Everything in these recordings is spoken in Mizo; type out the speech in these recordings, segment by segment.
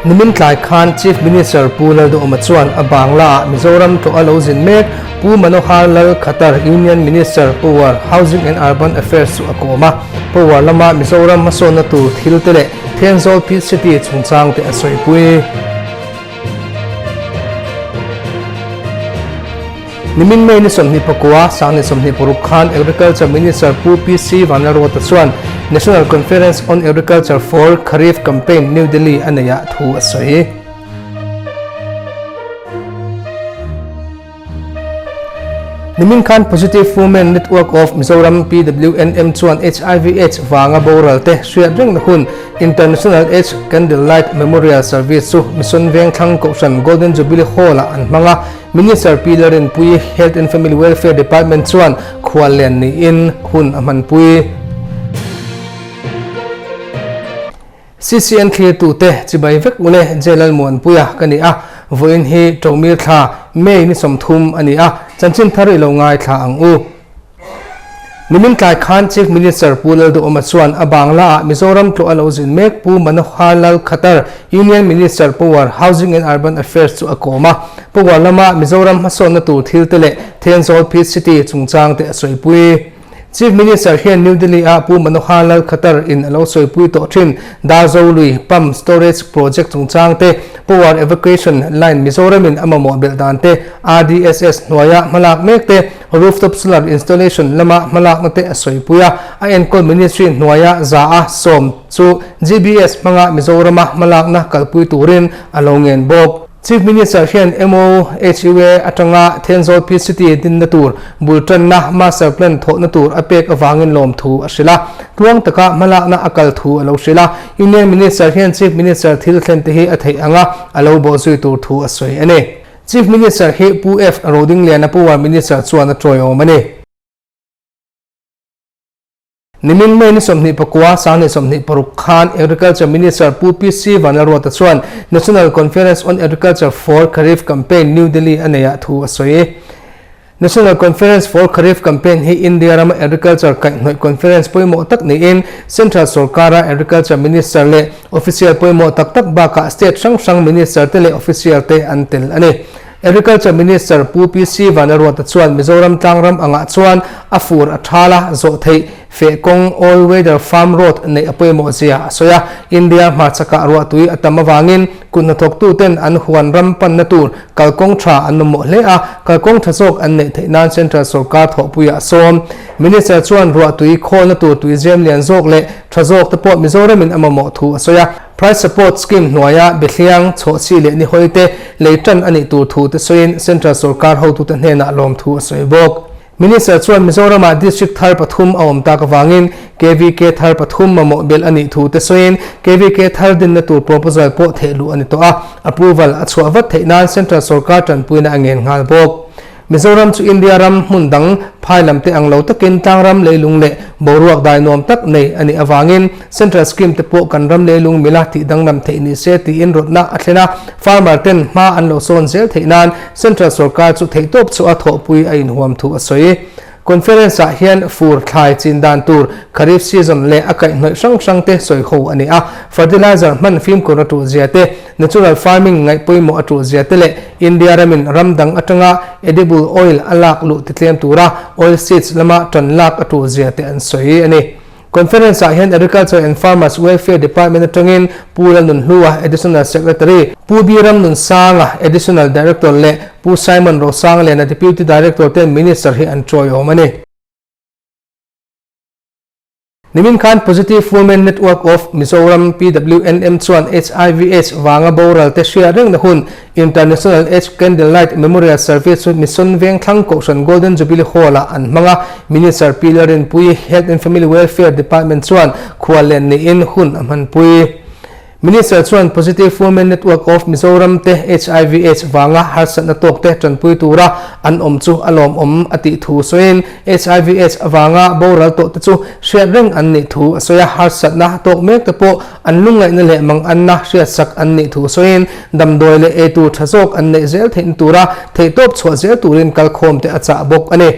Nimin tlai khan Chief Minister Pu Lalduhawma chuan a Bangla-ah Mizoram tlawh a lo zin mek Pu Manohar Lal Khattar, Union Minister, Power, Housing and Urban Affairs chu a kawm a. Power lama Mizoram hmasawnna tur thil te leh Thenzawl Pit City chungchang te a sawipui. Nimin May ni 29, sang ni 26 khan Agriculture Minister Pu PC Vanlalruata chuan National Conference on Agriculture for Kharif Campaign New Delhi a neihah thu a sawi. Nimin khan Positive Women Network of Mizoram, PWNM, chuan HIV Aids vanga boral te hriat rengna hun International Aids Candlelight Memorial Service chu Mission Vengthlang Kohhran Golden Jubilee Hall-ah an hmang a. Minister Pi Lalrinpuii, Health and Family Welfare Department chuan khuallian niin hun a hmanpui. CCN thlirtute chibai vek ule J Lalmuanpuia ka ni a, vawiin hi Ṭomir thla, May ni 30 a ni a, chanchin thar i lo ngaithla ang u. Nimin tlai khan Chief Minister Pu Lalduhawma chuan a Bangla-ah Mizoram tlawh a lo zin mek Pu Manohar Lal Khattar, Union Minister Power, Housing and Urban Affairs chu a kawm a. Power lama Mizoram hmasawnna tur thil te leh Thenzawl Pit City chungchang te a sawipui. Chief Minister hian New Delhi-ah Pu Manohar Lal Khattar in a lo sawipui tawh thin Darzo lui Pump Storage Project chungchang te, Power Evacuation Line Mizoramin a mamawh belh dan te, RDSS hnuaia hmalak mek te, Rooftop Solar Installation lama hmalakna te a sawipui a, a enkawl Ministry hnuaia 110 chu GBS hmanga Mizorama hmalakna kalpui turin a lo ngen bawk. Chief Minister hian MOHUA atanga Thenzawl Peace City dinna tur bul tanna Master Plan thawhna tur a pek avangin lawmthu a hrilh a, tluang taka hmalakna a kal thu a lo hrilh a. Union Minister hian Chief Minister thil thlen te hi a theih anga a lo bawhzui tur thu a sawi a ni. Chief Minister hi Pu F. Rodingliana Power Minister chuan a tawiawm a ni. Nimin May ni 29, sang ni 26 khan Agriculture Minister Pu PC Vanlalruata chuan National Conference on Agriculture for Kharif Campaign New Delhi a neihah thu a sawi. National Conference for Kharif Campaign hi India rama agriculture kaihhnawih conference pawimawh tak niin Central sorkara Agriculture Minister leh official pawimawh tak tak bakah state hrang hrang minister te leh official te an tel a ni. Agriculture Minister Pu PC Vanlalruata chuan Mizoram tlangram angah chuan a fur a thal a, zawh theih feh kawng All Weather Farm Road neih a pawimawh zia a sawi a. India hmarchakah ruahtui a tam avangin kut hnathawktuten an huan ram panna tur kalkawng tha an mamawh hle a, kalkawng tha zawk an neih theih nan Central sorkar thawhpuiah a sawm. Minister chuan ruahtui khawlna tur tuizem lian zawk leh tha zawk te pawh Mizoramin a mamawh thu a sawi a. Price Support Scheme hnuaia Behliang, Chhawhchhi leh Nihawi te lei tan a nih tur thu te sawiin Central sorkar hotute hnenah lawmthu a sawi bawk. Minister chuan Mizoramah District thar pathum a awm tak avangin KVK thar pathum mamawh belh a nih thu te sawiin KVK thar dinna tur proposal pawh theh luh a ni tawh a, approval a chhuah vat theih nan Central sorkar tanpuina a ngen nghal bawk. Mizoram chu India ram hmun dang phai lam te ang lo takin tlangram leilung leh boruak dai nuam tak nei a nih avangin Central Scheme te pawh kan ram leilung mila tih danglam theih ni se tiin rawtna a thlen a, farmer ten hma an lo sawn zel theih nan Central sorkar chu theihtawp chhuah a thawhpui a inhuam thu a sawi. Conference ah hian fur thlai chin dan tur, Kharif season leh a kaihhnawih hrang hrang te sawi ho a ni a, fertilizer hman fimkhur a tul zia te, natural farming ngaih pawimawh a tul zia te leh India ramin ram dang atanga edible oil a lak luh titlem tura oil seeds lama tan lak a tul zia te an sawi a ni. Conference ah hian Agriculture and Farmers Welfare Department atangin Pu Lalnunhlua, Additional Secretary, Pu B Ramnunsanga, Additional Director leh Pu Simon Rosangliana, Deputy Director ten Minister hi an tawiawm a ni. Nimin khan Positive Women Network of Mizoram, PWNM, chuan HIV Aids vanga boral te hria rengna hun International Aids Candlelight Memorial Service chu Mission Vengthlang Kohhran Golden Jubilee Hall-ah an hmang a, Minister Pi Lalrinpuii, Health and Family Welfare Department chuan khuallen niin hun a hmanpui. Minister chuan Positive Women Network of Mizoram te HIV Aids vanga harsatna tawk te tanpui tura an awm chu a lawmawm a tih thu sawiin HIV Aids avanga boral tawh te chu hriat reng an nih thu a sawi a, harsatna tawk mek te pawh an lungngaihna leh manganna hriatsak an nih thu sawiin damdawi leh eitur tha zawk an neih zel theihna tura theihtawp chhuah zel turin kalkhawm te a chah bawk a ni.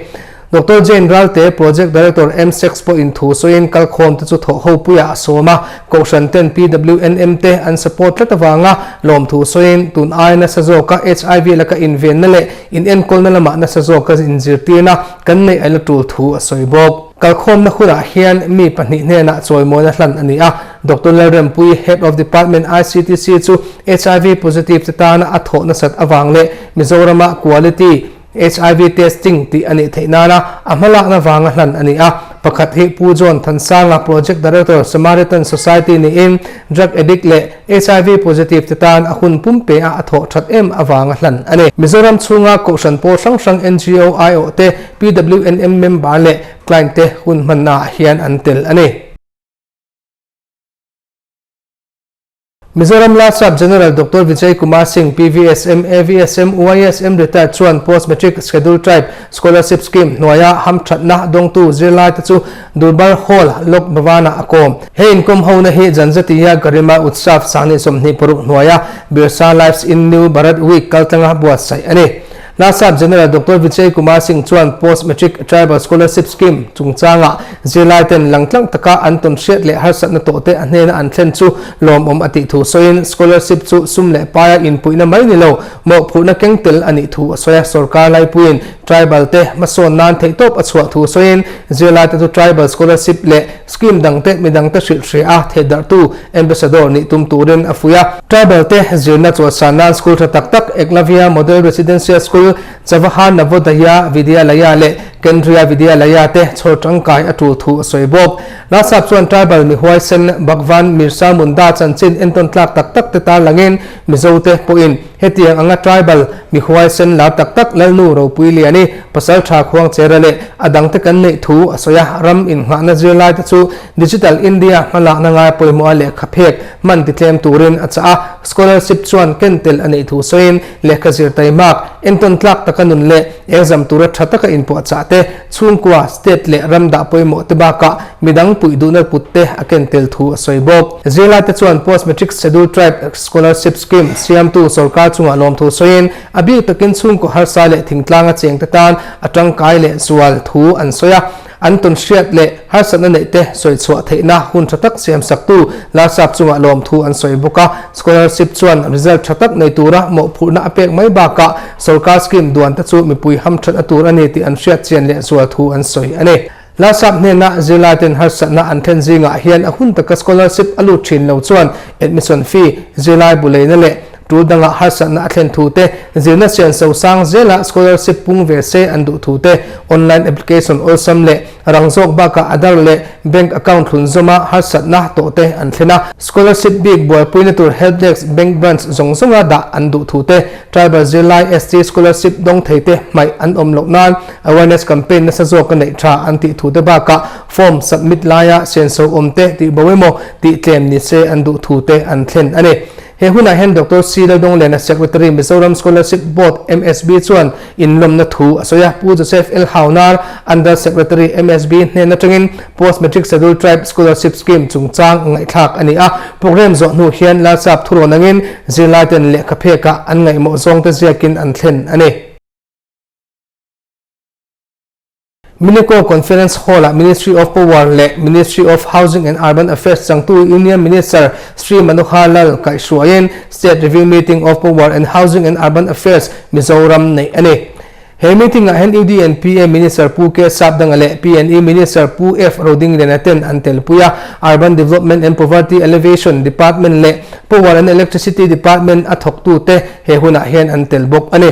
Doctor Jane Ralte, Project Director MSEX pawhin thu sawiin kalkhawm te chu thawh ho puiah a sawm a, Kohhran ten PWNM te an support tlat avanga lawmthu sawiin tun aia nasa zawka HIV laka invenna leh inenkawlna lamah nasa zawka inzirtirna kan neih a la tul thu a sawi bawk. Kalkhawmna hunah hian mi pahnih hnenah chawimawina hlan a ni a, Doctor Lalrempuii, Head of Department ICTC chu HIV positive te tana a thawh nasat avang leh Mizorama quality HIV testing tih a nih theih nana a hmalakna vanga hlan a ni a. Pakhat hi Pu John Thansanga, Project Director, Samaritan Society niin drug addict leh HIV positive te tan a hun pum pe a a thawh that em avanga hlan a ni. Mizoram chhunga Kohhran pawl hrang hrang NGO aiawh te, PWNM member leh client te hun hmannaah hian an tel a ni. Mizoram Larsap General Doctor Vijay Kumar Singh, PVSM, AVSM, YSM retired chuan Post Matric Scheduled Tribe Scholarship Scheme hnuaia hamthatna dawngtu zirlaite chu Durbar Hall, Lok Bhavan-ah a kawm. He inkawm hona hi Janjatiya Garima Utsav 2026 hnuaia Birsa Lives in New Bharat Week kaltlanga buatsaih a ni. Larsap General Doctor Vijay Kumar Singh chuan Post Matric Tribal Scholarship Scheme chungchangah zirlaiten langtlang taka an tawn hriat leh harsatna tawhte a hnena an thlen chu lawmawm a tih thu sawiin scholarship chu sum leh paia inpuihna mai ni lo mawhphurhna keng tel a nih thu a sawi a. Sorkar laipuiin tribal te hmasawn nan theihtawp a chhuah thu sawiin zirlaite chu tribal scholarship leh scheme dangte midangte hrilh hria a thehdarhtu Ambassador nih tum turin a fuih a. Tribal te zirna chuahsan nan school tha tak tak Eklavya Model Residential School, Jawahar Navodaya Vidyalaya leh Kendriya Vidyalaya te chhawr tangkai a tul thu a sawi bawk. Lasap chuan tribal mi huaisen Bhagwan Birsa Munda chanchin entawn tlak tak tak te tarlangin Mizo te pawhin hetiang anga tribal mi huaisen lar tak tak Lalnu Ropui Liani, Pasal Tha Khuangchera leh a dangte kan neih thu a sawi a. Ram innghahna zirlai te chu Digital India hmalakna ngai pawimawha lehkha phek hman ti tlem turin a chah a, scholarship chuan ken tel a neih thu sawiin lehkha zir taimak, entawn tlak taka nun leh exam tura tha taka inpuahchah te, chhungkua, state leh ram dah pawimawh te bakah midang puih duhna put te a ken tel thu a sawi bawk. Zirlai te chuan Post Matric Scheduled Tribe Scholarship Scheme siamtu sorkar chungah lawmthu sawiin a bik takin chhungkaw harsa leh thingtlanga chengte tan a tangkai leh zual thu an sawi a. An tawn hriat leh harsatna neih te sawi chhuah theihna hun tha tak siam saktu Larsap chungah lawmthu an sawi bawk a. Scholarship chuan result tha tak nei tura mawhphurhna a pek mai bakah sorkar scheme duan te chu mipui hamthatna tur a ni tih an hriat chian leh zual thu an sawi a ni. Larsap hnena zirlaiten harsatna an thlen zingah hian a hun taka scholarship a lut thin lo chuan admission fee, zirlai bu leina leh Tul dangah harsatna a thlen thu te, zirna sian sosang zela scholarship pung ve se an duh thu te, online application awlsam leh rang zawk bakah Aadhaar leh bank account thlun zawma harsatna tawh te an thlen a. Scholarship bik buaipuina tur help desk bank branch zawng zawnga dah an duh thu te, tribal zirlai ST scholarship dawng thei te hmaih an awm loh nan awareness campaign nasa zawka neih tha an tih thu te bakah form submit laia senso awm te tih bo emaw tih tlem ni se an duh thu te an thlen a ni. He hunah hian Doctor C. Laldawngliana Secretary Mizoram Scholarship Board, MSB, chuan inlawmna thu a sawi a. Pu Joseph L. Haunar, Under Secretary, MSB, hnen atangin Post Matric Scheduled Tribe Scholarship Scheme chungchang ngaihthlak a ni a. Programme zawh hnu hian Lalsap thurawn angin zirlaiten lehkha phekah an ngaihmawh zawngte ziakin an thlen a ni. Minico Conference Hall-ah Ministry of Power leh Ministry of Housing and Urban Affairs changtu Union Minister Shri Manohar Lal kaihhruaiin State Review Meeting of Power and Housing and Urban Affairs, Mizoram neih a ni. He meeting-ah hian UDNPA Minister Pu K Sapdanga leh PNE Minister Pu F Rodingliana ten an telpui a. Urban Development and Poverty Alleviation Department leh Power and Electricity Department a thawktute he hunah hian an tel bawk a ni.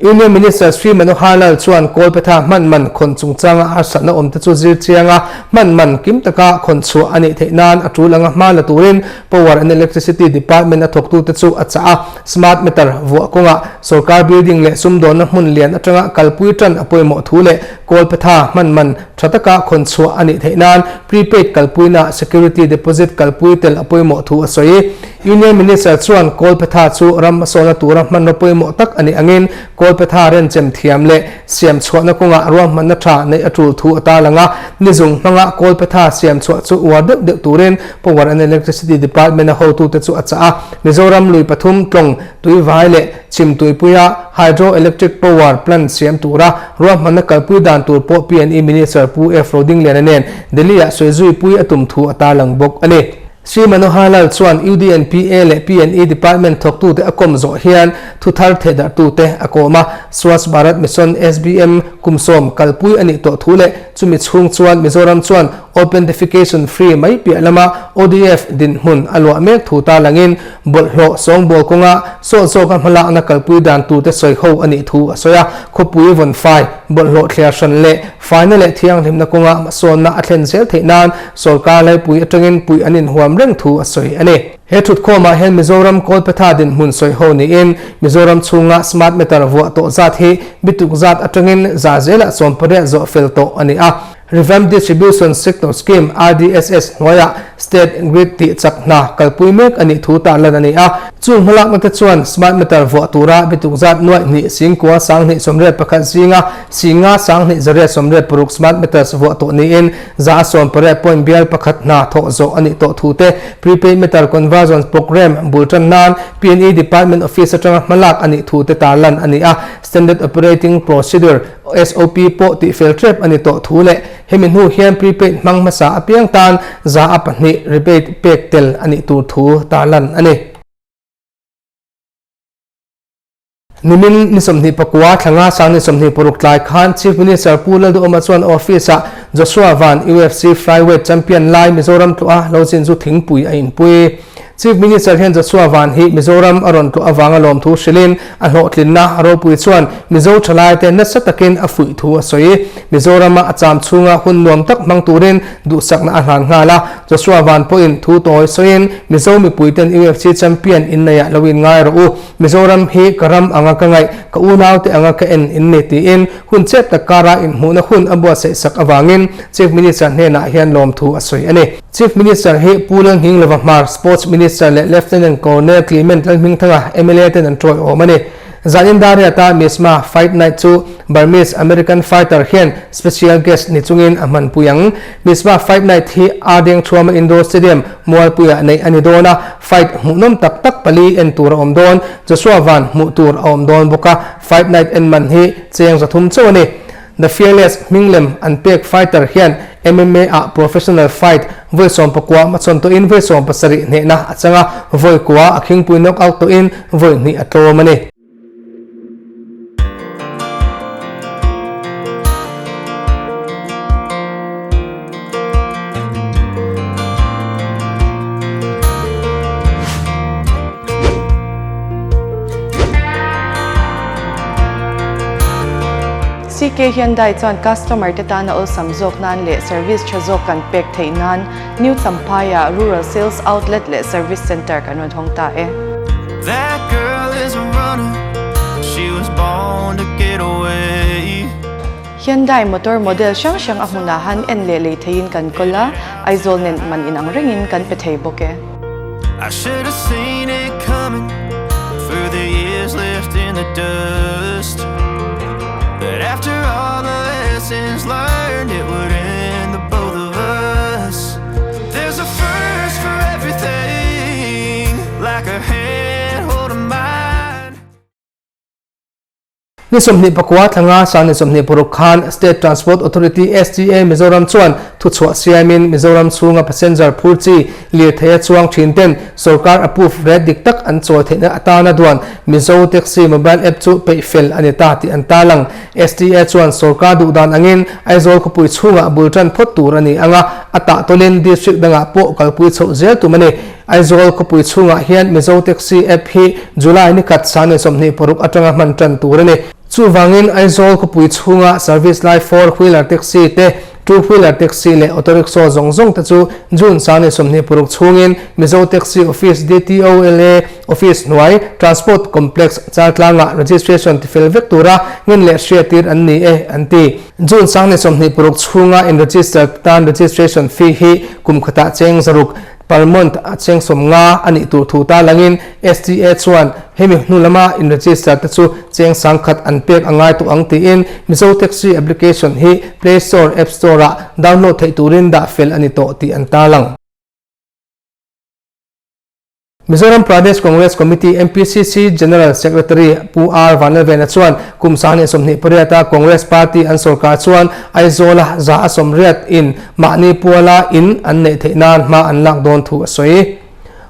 Union Minister Shri Manohar Lal chuan Kawlphetha hman man khawn chungchanga harsatna awmte chu zir chianga hman man kim taka khawn chhuah a nih theih nan a tul anga hma la turin Power and Electricity Department a thawktute chu a chah a. Smart meter vuah kawngah sorkar building leh sumdawnna hmun lian atanga kalpui tan a pawimawh thu leh Kawlphetha hman man tha taka khawn chhuah a nih theih nan prepaid kalpuina security deposit kalpui tel a pawimawh thu a sawi. Union Minister chuan Kawlphetha chu ram hmasawna tura hmanraw pawimawh tak a nih angin Kawlphetha renchem thiam leh siam chhuahna kawngah ruahmanna tha neih a tul thu a tarlang a. Nizung hmanga Kawlphetha siam chhuah chu uar deuh deuh turin Power and Electricity Department a hotute chu a chah a. Mizoram lui pathum tlawng tuivai leh chhim tuipuia Hydro Electric Power Plant siam tura ruahmanna kalpui dan tur pawh PNE Minister Pu F Rodingliana nen Delhi-ah sawizuipui a tum thu a tarlang bawk a ni. Sri Manohar Lal chuan UDNPA leh PNE Department thawktute a kawm zawh hian thuthar thehdarhtute a kawm a, Swachh Bharat Mission, SBM, kum sawm kalpui a nih tawh thu leh chumi chhung chuan Mizoram chuan Open Defecation Free mai piah lama ODF dinhmun a luah mek thu tarlangin bawlhhlawh sawngbawl kawnga sawt zawka hmalakna kalpui dan turte sawi ho a nih thu a sawi a, khawpui vawnfai, bawlhhlawh thliar hran leh Faina leh thianghlimna kawnga hmasawnna a thlen zel theih nan sawrkar laipui atangin puih an inhuam reng thu a sawi a ni. He thutkhawmah hian Mizoram Kawlphetha dinhmun sawi ho niin Mizoram chhunga smart meter vuah tawh zat hi bituk zat atangin za zelah 18 zawh fel tawh a ni a. Revamped Distribution Sector Scheme, RDSS, hnuaiah State Grid tih chak hna kalpui mek a nih thu tarlan a ni a. Chung hmalakna te chuan smart meter vuah tura bituk zat nuaih hnih singkua sanghnih 81 zinga Singa sanghnih zariat 86 smart meters vuah tawh niin 180 point bial pakhat hna thawh zawh a nih tawh thu te prepaid meter conversion programme bul tan nan PNE Department Office atanga hmalak a nih thu te tarlan a ni a. Standard Operating Procedure, SOP, pawh tihfel tep a ni tawh thu leh hemi hnu hian prepaid hmang hmasa apiang tan 2% rebate pek tel a nih tur thu tarlan a ni. Nimin ni 29 thlanga sang ni 26 tlai khan Chief Minister Pu Lalduhoma chuan office-ah Joshua Van UFC Flyweight Champion lai Mizoram tluah lo chin chu thingpui a inpui. Chief Minister hian Joshua Van hi Mizoram a rawn tluah avanga lawmthu hrilhin a hlawhtlinna a ropui chuan Mizo thalaite nasa takin a fuih thu a sawi. Mizorama a cham chhunga hun nuam tak hmang turin duhsakna a hlan nghal a. Joshua Van pawhin thu tawi sawiin Mizo mipuiten UFC Champion inneiah lo inngai rawh u. Mizoram hi ka ram anga ka ngaih, ka unaute anga ka en in ni tiin hun chep tak kara inhmuhna hun a buatsaih sak avangin Chief Minister hnenah hian lawmthu a sawi a ni. Chief Minister hi Pu Lalnghinglova Hmar, Sports Minister leh Lieutenant Colonel Clement Lalhmingthanga mla ten an tawiawm a ni. Zanin Dariata Misma Fight Night chu Burmese American fighter hian special guest ni chungin a hmanpui ang. Misma Fight Night hi Ardeng Thuama Indoor Stadium, Mualpuiah neih a ni dawn a. Fight hmuhnawm tak tak pali en tur a awm dawn, Joshua Van hmuh tur a awm dawn bawk a, Fight Night en man hi cheng 300 chauh a ni. The Fearless hming lem an pek fighter hian MMA ah professional fight vawi 19 hmachhawn tawhin vawi 17 hnehna a chang a, vawi kua a khingpui knockout tawhin vawi hnih a tlawm a ni. CK Hyundai chuan customer te tana awlsam zawk nan leh service tha zawk kan pek theih nan New Champhai-ah Rural Sales Outlet leh Service Centre kan rawn hawng ta e. That girl is a runner, she was born to get away. Hyundai motor model hrang hrang a hmunah han en leh lei theiin kan kawl a, Aizawl nen man inang rengin kan pe thei bawk e. I should have seen it coming through the years left in the dust But after all the lessons learned it would end the both of us There's a first for everything like a hand holding mine Ni 29 thlanga sang ni 26 khan State Transport Authority, STA, Mizoram chuan thuchhuah siamin Mizoram chhunga passenger phur chi lirthei a chuang thin ten sorkar approve rate dik tak an chawi theihna atana duan Mizo Taxi Mobile App chu peih fel a ni ta tih an tarlang. STA chuan sorkar duhdan angin Aizawl khawpui chhungah bul tan phawt tur a ni ang a, a tahtawlin district dangah pawh kalpui chhoh zel tum a ni. Aizawl khawpui chhungah hian Mizo Taxi app hi July ni khat sang ni 26 atanga hman tan tur a ni. Chuvangin Aizawl khawpui chhunga service lai four wheeler taxi te, two wheeler taxi leh auto rickshaw zawng zawng te chu June sang ni 26 chhungin Mizo Taxi Office DTOLA Office hnuai Transport Complex Chaltlangah registration tifel vek tura ngen leh hriattir an ni e an ti. June sang ni 26 chhunga in register tan registration fee hi kum khatah cheng 600. Per month a cheng 50 a nih tur thu tarlangin STA chuan hemi hnu lama in register te chu cheng 10,000 an pek a ngai tawh ang tiin Mizo Taxi application hi Play Store, App Store ah download theih turin dah fel a ni tawh tih an tarlang. Mizoram Pradesh Congress Committee, MPCC, General Secretary Pu R Vanlalvena chuan kum 2028 a Congress Party an sorkar chuan Aizawl-a 180 in mahni puala in an neih theih nan hma an lak dawn thu a sawi.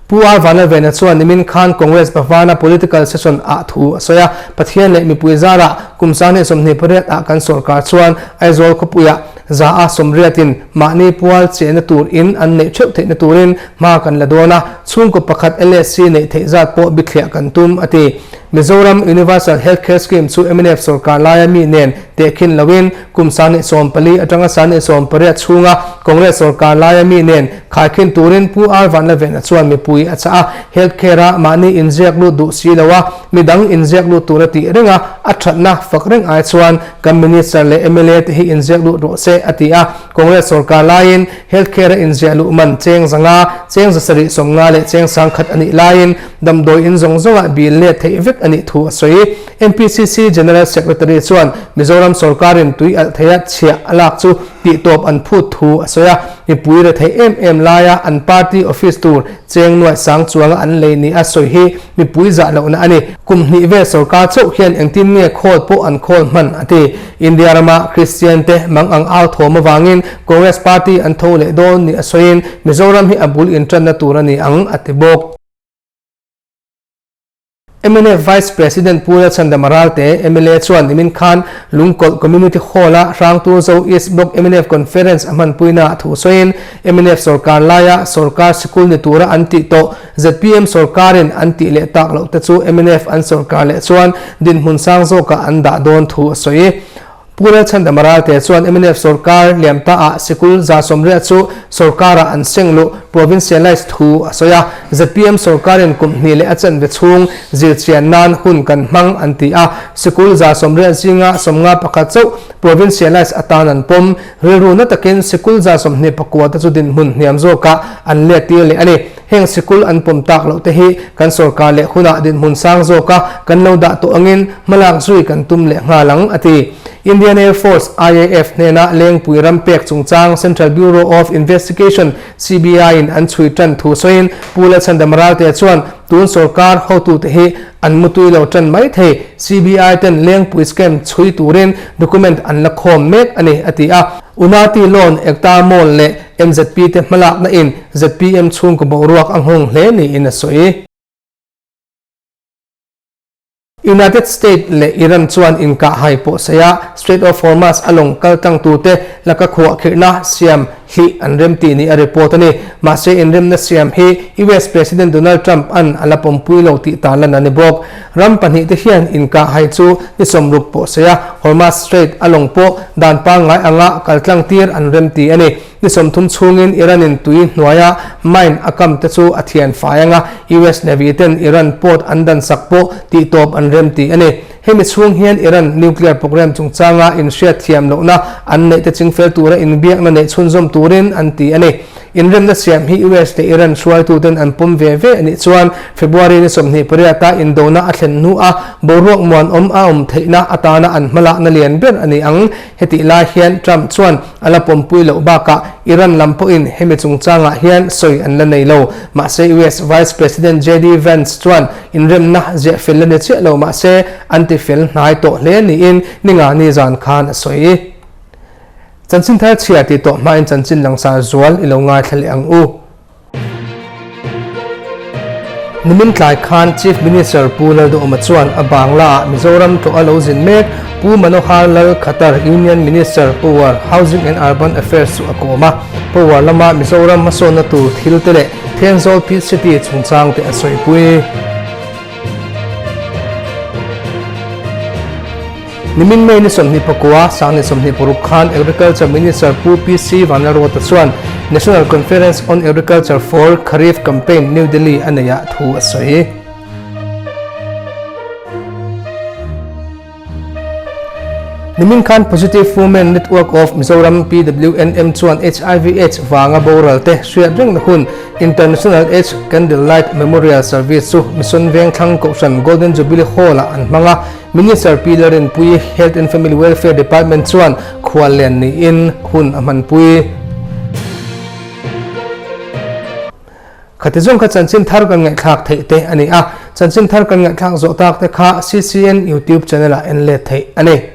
Pu R Vanlalvena chuan nimin khan Congress Bhavana Political Session ah thu a sawi a, Pathian leh mipui zarah kum 2028 ah kan sorkar chuan Aizawl khawpuiah 180 in mahni pual chehna tur in an neih theuh theihna turin hma kan la dawn a, chhungkaw pakhat LSC neih theih zat pawh bithliah kan tum, a ti. Mizoram Universal Health Care Scheme chu mnf sorkar laia mi nen tehkhin loin kum 2014 atanga 2018 chhunga Congress sorkar laia mi nen khaikhin turin Pu R Vanlavena chuan mipui a chah a, health care-a mahni inziak lut duh si lo a, midang inziak lut tur a tih reng a, a thatna fak reng ai chuan kan Minister leh mla te hi inziak lut rawh se, a ti a. Congress sorkar laiin health care-a inziah luh man cheng 500, cheng 750 leh cheng 10,000 a nih laiin damdawi in zawng zawngah bill let theih vek a nih thu a sawi. MPCC General Secretary chuan Mizoram sorkarin tui alh theia chhiah a lak chu tihtawp an phut thu a sawi a, mipui re theih em em laia an party office tur cheng nuaih sang chuanga an lei ni a sawi hi mipui zah lohna a ni. Kum hnih vel sorkar chauh hian engtin nge khawl pawh an khawl hman a ti. India rama Kristian te mang ang au thawm avangin Congress party an tho leh dawn ni a sawiin Mizoram hi a bul intanna tur a ni ang a ti bawk. Mnf Vice President Pu Lalchhandama Ralte, mla chuan nimin khan Lungkawlh Community Hall-a Hrangtur Zo East Block mnf Conference a hmanpuina thu sawiin mnf sorkar laia sorkar sikul ni tura an tih tawh zpm sorkarin an tih leh tak loh te chu mnf an sorkar leh chuan dinhmun sang zawkah an dah dawn thu a sawi. Pu Lalchhandama Ralte chuan mnf sorkar liam ta ah sikul 180 chu sorkarah an seng luh provincialise thu a sawi a. Zpm sorkarin kum hnih leh a chanve chhung zirchian nan hun kan hmang an ti a. Sikul 180 zinga 51 chauh provincialise atan an pawm. Rilru na takin sikul 29 te chu dinhmun hniam zawkah an let tir leh a ni. Heng sikul an pawm tak loh te hi kan sorkar leh hunah dinhmun sang zawka kan lo dah tawh angin hmalak zui kan tum leh nghal ang, a ti. Indian Air Force, IAF, hnena Lengpui ram pek chungchang Central Bureau of Investigation, CBI, in an chhui tan thu sawiin Pu Lalchhandama Ralte chuan tun sorkar hotute hi an mutui lo tan mai thei. CBI ten Lengpui scam chhui turin document an la khawm mek a ni, a ti a. Unati Loan, Ekta Mall leh MZP te hmalakna in zpm chhungkaw boruak a nghawng hle niin a sawi. United State leh Iran chuan inkah hai pawh sawi a, Strait of Hormuz a lawng kal tlang turte laka khuah khirhna siam hi an rem tih ni a report a ni. Mahse inremna siam hi US President Donald Trump an a la pawmpui lo tih tarlan a ni bawk. Ram pahnihte hian inkah hai chu ni 60 pawh sawi a, Hormuz Strait a lawng pawh dan pangngai anga kal tlang tir an rem ti a ni. Ni 30 chhungin Iran-in tui hnuaia mine a kam te chu a thian fai anga US Navy ten Iran port an dan sak pawh tihtawp an rem ti a ni. Hemi chhung hian Iran nuclear program chungchanga inhriat thiam lohna an neih te chingfel tura inbiakna neih chhunzawm turin an ti a ni. Inremna siam hi US leh Iran hruaituten an pawm ve ve a nih chuan February ni 28 a indona a thlen hnua boruak muanawm a awm theihna atana an hmalakna lian ber a ni ang. Hetih lai hian Trump chuan a la pawmpui loh bakah Iran lam pawhin hemi chungchangah hian sawi an la nei lo. Mahse US Vice President JD Vance chuan inremna ziah fel la ni chiah lo mahse an ti fel hnai tawh hle niin ninga ni zan khan a sawi. Chanchin thar chhia tih tawh hmain chanchin langsar zual i lo ngaithla leh ang u. Nimin tlai khan Chief Minister Pu Lalduhoma chuan a Bangla-ah Mizoram tlawh a lo zin mek Pu Manohar Lal Khattar Union Minister Power, Housing and Urban Affairs chu a kawm a. Power lama Mizoram hmasawnna tur thil te leh Thenzawl Pit City chungchang te a sawipui. Nimin May ni 29, sang ni 26 khan Agriculture Minister Pu PC Vanlalruata chuan National Conference on Agriculture for Kharif Campaign New Delhi a neihah thu a sawi. Nimin khan Positive Women Network of Mizoram, PWNM, chuan hiv Aids vanga boral te hriat rengna hun International Aids Candle Light Memorial Service chu Mission Vengthlang Kohhran Golden Jubilee Hall-ah an hmang a. Minister Pi Lalrinpuii, Health and Family Welfare Department chuan khuallian niin hun a hmanpui. Khati zawng kha chanchin thar kan ngaihthlak theih te a ni a, chanchin thar kan ngaihthlak zawh tak te kha CCN YouTube channel ah en let theih a ni.